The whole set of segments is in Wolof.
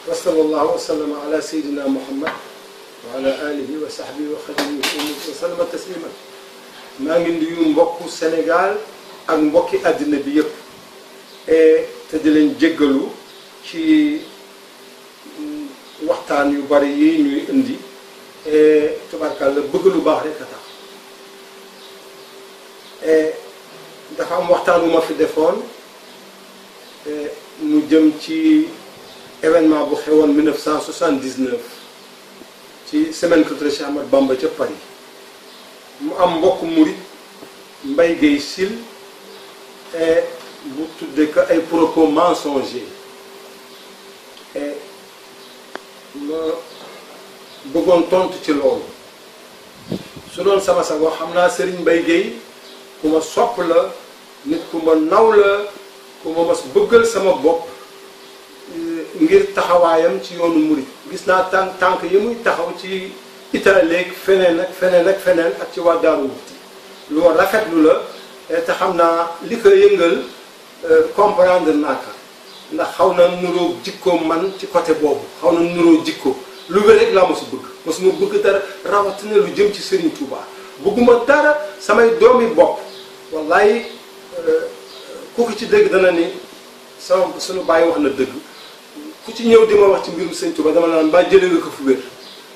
wa sallallahu wa sallama ala sayyidina Muhammad wa ala alihi wa sahbihi wa xadimihi wa sallama taslima. maa ngi nuyu mbokku Sénégal ak mbokki àddina bi yëpp te di leen jéggalu ci waxtaan yu bari yi ñuy indi tubarkalla bëgg lu baax rek a tax dafa am waxtaan wu ma fi defoon mu jëm ci événement bu xewoon 1979 ci semaine culturelle Cheikh Ahmadou Bamba ca Paris mu am mbokk murit Mbaye Guèye Sil bu tudde ko ay propos mensongers ma bëggoon tontu ci loolu su doon sama sago xam naa Serigne Mbaye Guèye ku ma sopp la nit ku ma naw la ku ma mas bëggal sama bopp ngir taxawaayam ci yoonu murit gis naa tànk yi muy taxaw ci Italie ak feneen ak feneen ak feneen ak ci waa Daaru Muxti lu rafetlu la te xam naa li ko yëngal comprendre naa ko ndax xaw na nuroo jikkoom man ci côté boobu xaw na nuroo jikko lu wér rek laa mosu bëgg mosuma bëgg dara rawatina lu jëm ci Serigne Touba bëgguma dara samay doomi bopp wallaay ku ko ci dëgg dana ni sama sunu bàyyi wax na dëgg ku ci ñëw di ma wax ci mbirum Serigne Touba dama naan mbaa jëlee nga ko fu wér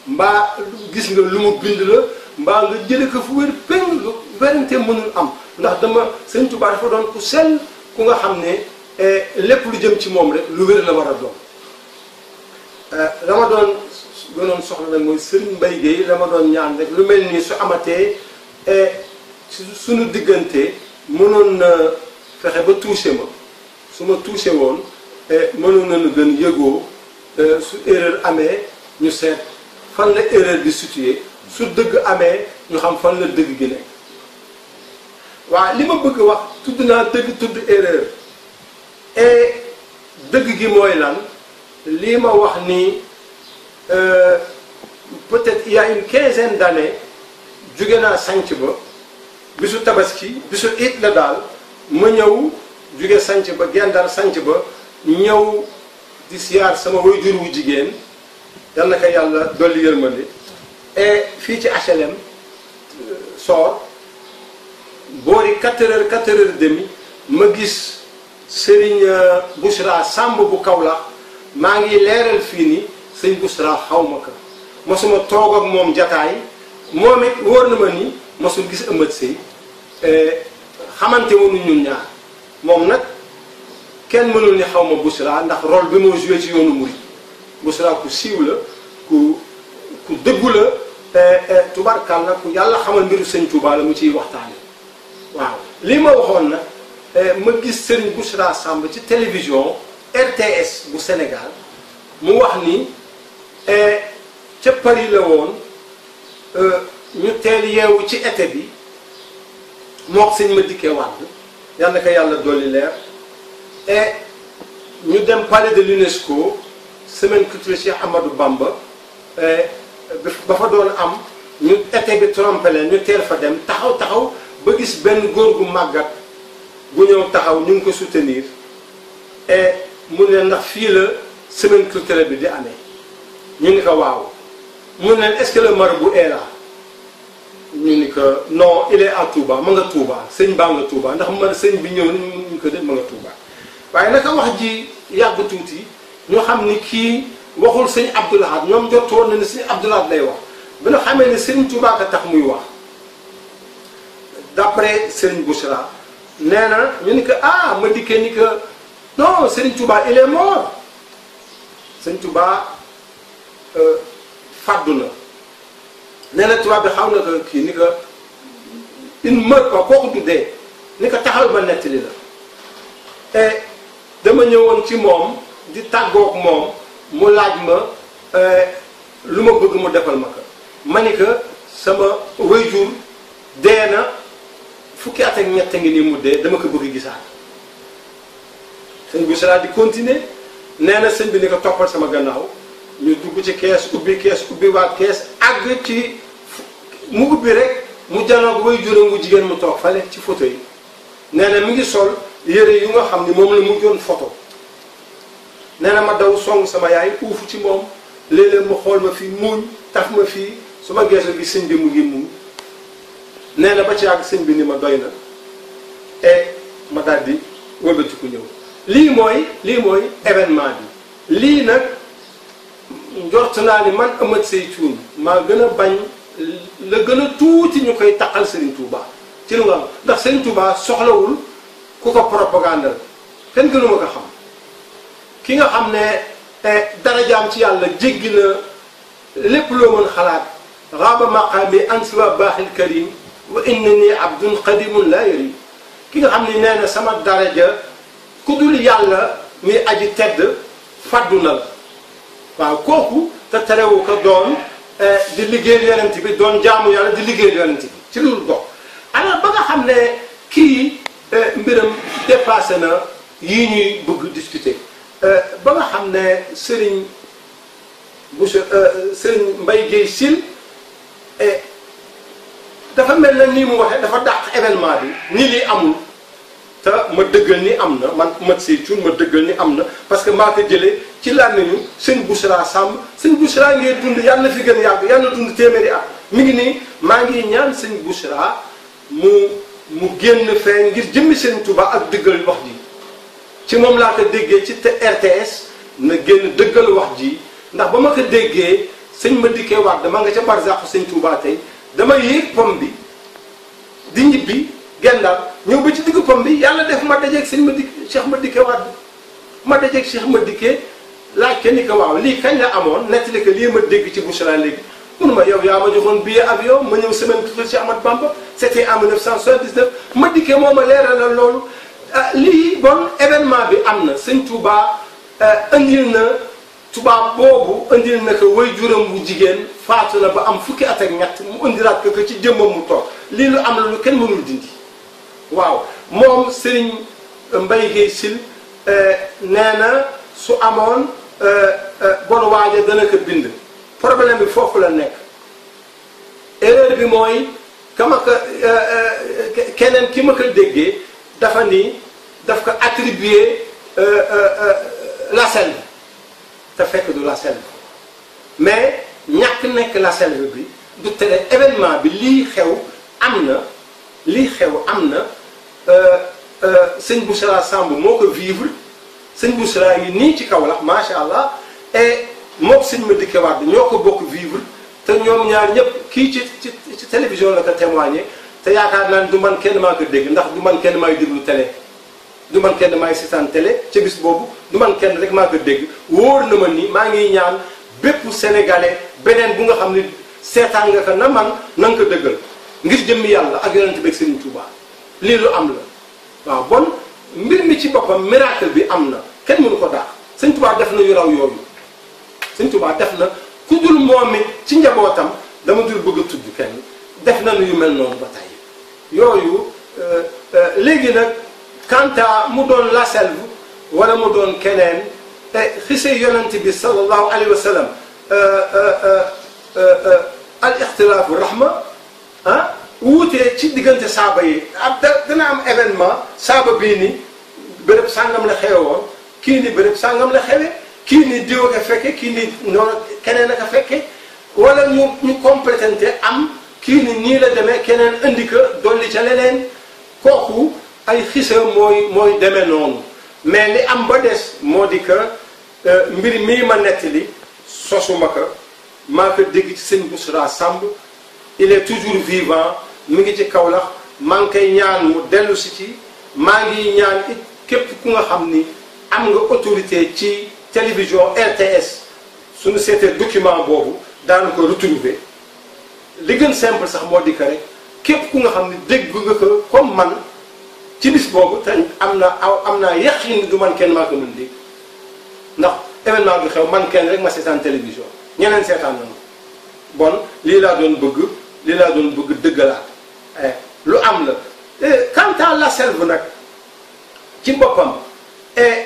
mbaa gis nga lu mu bind la mbaa nga jëlee ko fu wér péng lu werante mënul am ndax dama Serigne Touba dafa doon ku sell ku nga xam ne lépp lu jëm ci moom rek lu wér la war a doon la ma doon gënoon soxla nag mooy Serigne Mbaye Guèye la ma doon ñaan rek lu mel nii su amatee suñu diggante mënoon na fexe ba touché ma su ma touché woon mënoon nañu gën yëgoo su erreur amee ñu seet fan la erreur bi situé su dëgg amee ñu xam fan la dëgg gi nekk waaw li ma bëgg wax tudd naa dëgg tudd erreur et dëgg gi mooy lan lii ma wax nii peut-être il y a une quinzaine d'années jóge naa sanc ba bisu tabaski bisu it la daal ma ñëw jóge sanc ba gendar sanc ba ñëw di siyaar sama waajur wu jigéen yal na ko yàlla dolli yërmande et fii ci HLM soor boori 4h30 ma gis Serigne Bouchra Samb bu Kaolack maa ngi leeral fii ni sëñ Bouchra xaw ma ko mosuma toog ak moom jataay moom it wóor na ma ni mosul gis ëmmat sëy xamante woonu ñun ñaar moom nag kenn mënul ni xaw ma Bouchra ndax rôle bi moo joué ci yoonu murid Bouchra ku siiw la ku dëggu la tubarkàlla ku yàlla xamal mbiru sëñ Touba la mu ciy waxtaane waaw lii ma waxoon nag ma gis Serigne Bouchra Samb ci télévision RTS bu Sénégal mu wax ni ca Paris la woon ñu teel yeewu ci été bi moo wax sëñ ma dikkee wàdd yal na ko yàlla dolli leer et ñu dem palais de l'UNESCO semaine culturelle Cheikh Ahmadou Bamba ba fa doon am ñu été bi trompé leen ñu teel fa dem taxaw ba gis benn góor gu màggat bu ñëw taxaw ñu ngi ko soutenir et mu ne ndax fii la semaine culturelle bi di amee ñu ni ko waaw mu ne est-ce que le marabout est là ñu ni ko non il est à Touba ma nga Touba sëñ baa nga Touba ndax ma sëñ bi ñëw ni ñu ko def ma nga Touba waaye naka wax ji yàgg tuuti ñoo xam ni kii waxul sëñ Abdou Lahad ñoom jot woon na ni sëñ Abdou Lahad lay wax bi nga xamee ne sëñ Touba ka tax muy wax d'après Serigne Bouchra nee na ñu ni ko ah ma dikkee ni que non Serigne Touba il est mort Serigne Touba fàddu na nee na tubaab bi xaw na ko kii ni que il meurt pas kooku du dee ni ko taxal ba nettali la et dama ñëwoon ci moom di tàggoog moom mu laaj ma lu ma bëgg mu defal ma ko ma ni que sama waajur dee na fukki at ak ñett ngi nii mu dee dama ko bëgg gisaat sëñ Bouchra di continuer nee na sëñ bi ni ko toppal sama gannaaw ñu dugg ci kees ubbi waa kees àgg ci mu ubbi rek mu janoog way juróom wu jigéen mu toog fale ci photo yi nee na mi ngi sol yére yu nga xam ni moom la mujjoon photo nee na ma daw song sama yaay uufu ci moom léeg-léeg mu xool ma fii muuñ taf ma fii su ma geesoo gi sëñ bi mu ngi muuñ nee na ba ci àgg sëñ bi ni ma doy na et ma daal di wëlbatiku ñëw. lii mooy événement bi lii nag njort naa ni man Amath Seye Thioune maa gën a bañ la gën a tuuti ñu koy taqal Serigne Touba ci lu nga xam ndax Serigne Touba soxlawul ku ko propagande kenn gënu ma ko xam ki nga xam ne darajaam ci yàlla jéggi na lépp loo mën xalaat raaba maqaami an siwa baaxil karim wa innani abdun qadimun la yari ki nga xam ne nee na sama daraja ku dul yàlla muy aji tedd faddu na la waaw kooku te terewu ko doon di liggéeyal yonent bi doon jaamu yàlla di liggéeyal yonent bi ci loolu dox alors ba nga xam ne kii mbiram dépassé na yii ñuy bëgg discuter ba nga xam ne Serigne Mbaye Guèye Syll dafa mel na nii mu waxee dafa dàq événement bi ni lii amul te ma dëggal ni am na man Amath Seye Thioune ma dëggal ni am na parce que maa ko jëlee ci làmmiñu sëñ Bouchra Samb sëñ Bouchra ngay dund yàlla na fi gën yàgg yàlla na dund téeméeri at mi ngi nii maa ngi ñaan sëñ Bouchra mu génn fee ngir jëmmi sëñ Touba ak dëggal wax ji ci moom laa ko déggee ci RTS na génn dëggal wax ji ndax ba ma ko déggee sëñ Madické Wade ma nga ca barzaqu sëñ Touba tey dama yéeg pom bi di ñibbi gendal ñëw ba ci diggu pom bi yàlla def ma dajeeg sëñ Cheikh Madické Wade ma dajeeg Cheikh Madické laaj ke ni ko waaw lii kañ la amoon nettali que lii ma dégg ci Bouchra léegi mun ma yow yaa ma joxoon billet avion ma ñëw semaine tuuti Cheikh Ahmad Bamba c'était en 1979 Madické moo ma leeralal loolu lii bon événement bi am na sëñ Touba andil na tubaab boobu andil na ko way juram bu jigéen faatu na ba am fukki at ak ñett mu indilaat ko ci jëmmam mu toog lii lu am la lu kenn mënul dindi waaw moom Serigne Mbaye Guèye Syll nee na su amoon bon waaja dana ko bind problème bi foofu la nekk erreur bi mooy kama ko keneen ki ma ko déggee dafa ni daf ko attribuer la selve te fekk du la selve mais ñàkk nekk la selve bi du tere événement bi lii xew am na sëñ Bouchra Samb moo ko vivre sëñ Bouchra yi nii ci Kaolack macha allah et moom sëñ Madické Wade ñoo ko bokk vivre te ñoom ñaar ñëpp kii ci télévision la ko témoigné te yaakaar naa ne du man kenn maa ko dégg ndax du man kenn maay déglu télé du man kenn maay seetaan télé ca bis boobu du man kenn rek maa ko dégg wóor na ma ni maa ngi ñaan bépp sénégalais beneen bu nga xam ne seetaan nga ko na man na nga ko dëggal ngir jëmmi yàlla ak yonent bi ak Serigne Touba lii lu am la waaw bon mbir mi ci boppam miracle bi am na kenn mënu ko daax Serigne Touba def na yu raw yooyu Serigne Touba def na ku dul moom it ci njabootam dama dul bëgg a tudd kenn def na yu mel noonu ba tey yooyu léegi nag quant à mu doon la selve wala mu doon keneen xise yonent bi sallallahu alayhi wa sallam al ixtilaafu rahma wuutee ci diggante saaba yi dana am événement saaba bii ni béréb sàngam la xewe woon kii ni béréb sàngam la xewe kii ni diw a fekke kii ni noonu keneen a ko fekke wala ñu complété am kii ni nii la demee keneen indi ko dolli ca leneen kooku ay xisa mooy demee noonu mais li am ba des moo di que mbir mii ma nettali sosuma ko maa ko dégg ci sëñ Bouchra Samb il est toujours vivant mi ngi ci Kaolack maa ngi koy ñaan mu dellu si ci maa ngi ñaan it képp ku nga xam ni am nga autorité ci télévision RTS suñu seetee document boobu daana ko retrouver li gën simple sax moo di que rek képp ku nga xam ni dégg nga ko comme man ci bis boobu te am naa yaqin du man kenn maa ko mën dégg ndax événement bi xew man kenn rek ma seetaan télévision ñeneen seetaan nañu bon lii laa doon bëgg dëggalaat lu am la quant à la selve nag ci boppam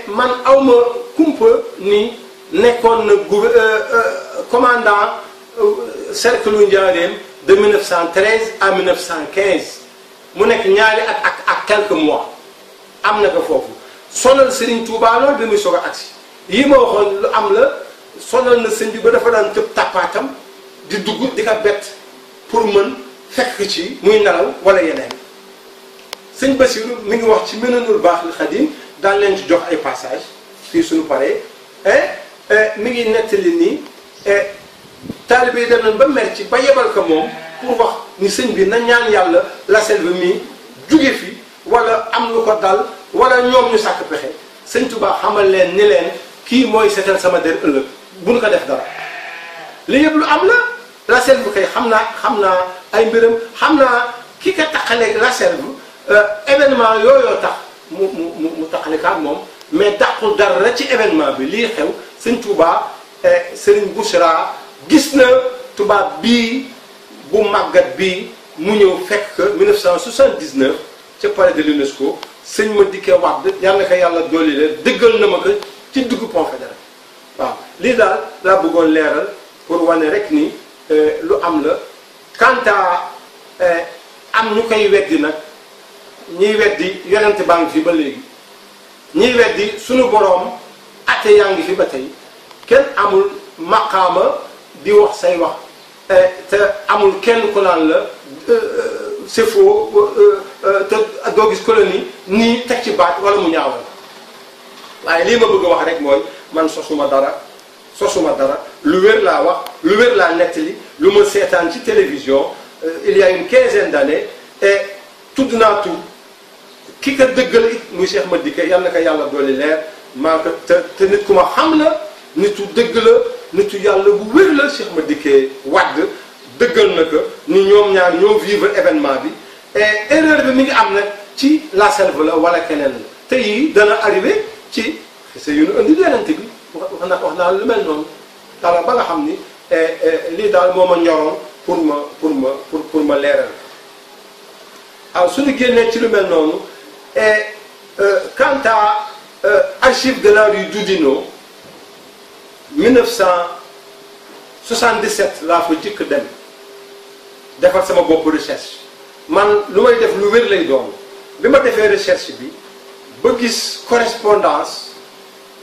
man awma kumpa ni nekkoon na commandant cercle Ndiarème de 1913 à 1915 mu nekk ñaari at ak quelques mois am na ko foofu sonal Serigne Touba lool bi muy soog a agsi yi ma waxoon lu am la sonal na sëñ bi ba dafa daan tëb tàppaatam di dugg di ko bett pour mën fekk ci muy nelaw wala yeneen. sëñ Basiru mi ngi wax ci Minanul Baaxil Xadim daan leen ci jox ay passage fii suñu paree mi ngi nettali nii taalibe yi dem nañ ba mer ci ba yebal ko moom pour wax ni sëñ bi na ñaan yàlla la selve mi jóge fi wala am lu ko dal wala ñoom ñu sàkk pexe sëñ Tuubaa xamal leen ni leen kii mooy seetal sama der ëllëg bu nu ko def dara li yëpp lu am la selve kay xam naa ay mbiram xam naa ki ka taqaleeg la selve événement yooyoo tax mu taxalikaat moom mais dàqul dara la ci événement bi lii xew sëñ Touba Serigne Bouchra gis na tubaab bii bu màggat bii mu ñëw fekk 1979 ca palais de l'UNESCO sëñ Madické Wade yal na ko yàlla dolli leen dëggal na ma ko ci dugg Pont Fédéral waaw lii daal laa bëggoon leeral pour wane rek ni lu am la quant à am ñu koy weddi nag ñiy weddi yonent baa ngi fi ba léegi ñiy weddi suñu boroom ate yaa ngi fi ba tey kenn amul maqaama di wax say wax te amul kenn ku naan la c'est faux te doo gis colonie nii teg ci baat wala mu ñaawal waaye lii ma bëgg a wax rek mooy man sosuma dara lu wér laa wax lu wér laa nettali lu ma seetaan ci télévision il y a une quinzaine d'années et tudd naa tur ki ka dëggal it muy Cheikh Madické yal na ko yàlla dooli leer maa ko te nit ku ma xam la nitu dëgg la nitu yàlla bu wér la Cheikh Madické Wade dëggal na ko ni ñoom ñaar ñoo vivre événement bi et erreur bi mi ngi am nag ci la selve la wala keneen la te yii dana arrivé ci xise yu nu indi yenente bi wax naa lu mel noonu dara ba nga xam ni lii daal moo ma ñoroon pour ma leeral waaw suñu génnee ci lu mel noonu et quant à archive de la rue Dudino 1977 laa fa jëkk dem defar sama bopp recherche man lu may def lu wér lay doon bi ma defee recherche bi ba gis correspondance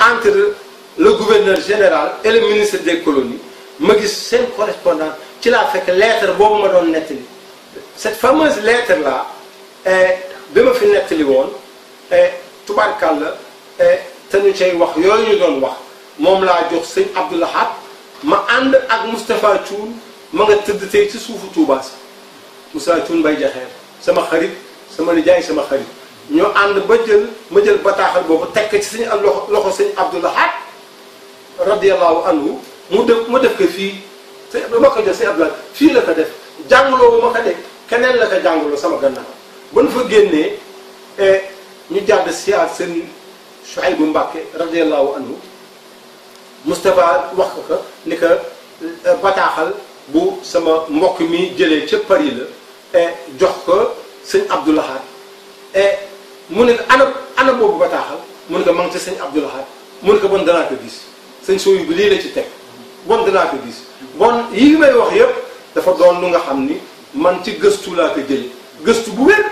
entre le gouverneur général et le ministre des colonies ma gis seen correspondance ci laa fekk lettre boobu ma doon nettali cette fameuse lettre là bi ma fi nettali woon tubaarkàlla te ñu cay wax yooyu ñu doon wax moom laa jox sëñ Abdou Lahad ma ànd ak Moustapha Thioune ma nga tëdd tey ci suufu Touba si Moustapha Thioune Mbaye Jaxeer sama xarit sama nijaay sama xarit ñoo ànd ba ma jël bataaxal boobu tekk ci sëñ loxo sëñ Abdou Lahad radiyallahu anhu mu def ko fii ma ko jox sëñ Abdou Lahad fii la ko def jàngaloo ma ko de keneen la ko jàngaloo sama gannaaw ba nu fa génnee ñu jàdd siyaar sëñ Chouaïbou Mbacké radiyallahu anhu Moustapha wax ko ni que bataaxal bu sama mbokk mi jëlee ca Paris la jox ko sëñ Abdou Lahad mu ne ko ana boobu bataaxal mu ne ko ma ngi ci sëñ Abdou Lahad mu ne ko bon danaa ko gis sëñ sooyu bi lii la ci teg bon danaa ko gis bon yi may wax yëpp dafa doon lu nga xam ni man ci gëstu laa ko jëlee gëstu bu wér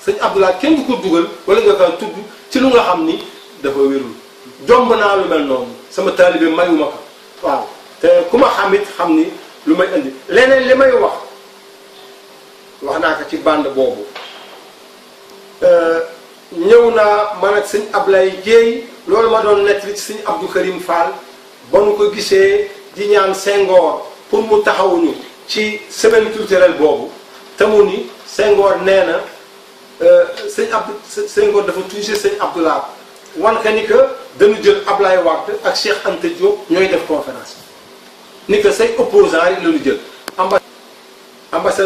sëñ Abdou Lahad kenn du ko dugal wala nga ko tudd ci lu nga xam ni dafa wérul jomb naa lu mel noonu sama taalibe mayuma ko waaw te ku ma xam it xam ni lu may indi leneen li may wax naa ko ci bande boobu ñëw naa man ak sëñ Ablaye Dieye loolu ma doon nettali ci sëñ Abdou Karim Fall ba nu ko gisee di ñaan Senghor pour mu taxawuñu ci semaine culturelle boobu te mu ni Senghor nee na Senghor dafa touché sëñ Abdou Lahad wan ka ni que dañu jël Ablaye Wade ak Cheikh Anta Diop ñooy def conférence ni que say opposants yi la ñu jël ambassade